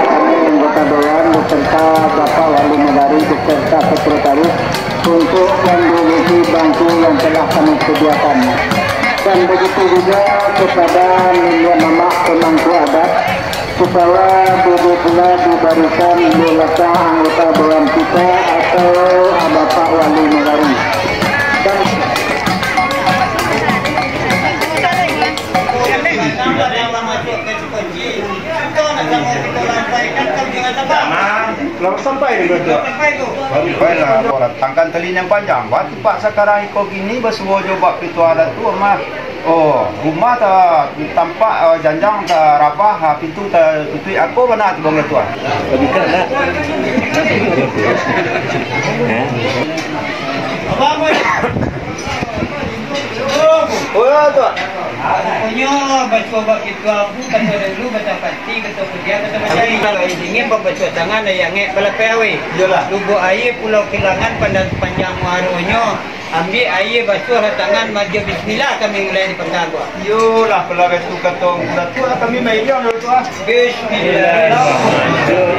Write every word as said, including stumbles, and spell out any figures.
Kami anggota dewan beserta Bapak Wali Nagari beserta sekretaris untuk menduduki bangku yang telah kami sediakan. Dan begitu juga kepada niniak mamak pemangku adat, supaya duduk pula di barisan di belakang anggota dewan kita atau Bapak Wali Nagari. Dan Lah sampai ni, Tuan. Baiklah, datangkan tali nan panjang. Batu pak sakarang iko kini basuo jo bak pituah Datuak mah. Oh, rumah ta-, tampak, eh, janjang tarabah, ah, pintu ta-, tutuik ako bana tu, Bang Datuak. Tapi kan nak. Eh? Oh, ya, Tuak. Pokoknyo, bacuba kito abu, kato dulu, baca pati, kato kudia, kato bacari. Kalau dingin, babacuah tangan, aia angek, balapeh aweh. Iyolah. Lubuak aia, Pulau Kilangan, pandan panjang muaronyo. Ambiak aia, basuahlah tangan, majo bismillah, kami mulai di pangka, Tuak. Iyolah, kalau itu kato Datuak, kami main dulu, Tuak. Bismillah. Bismillah.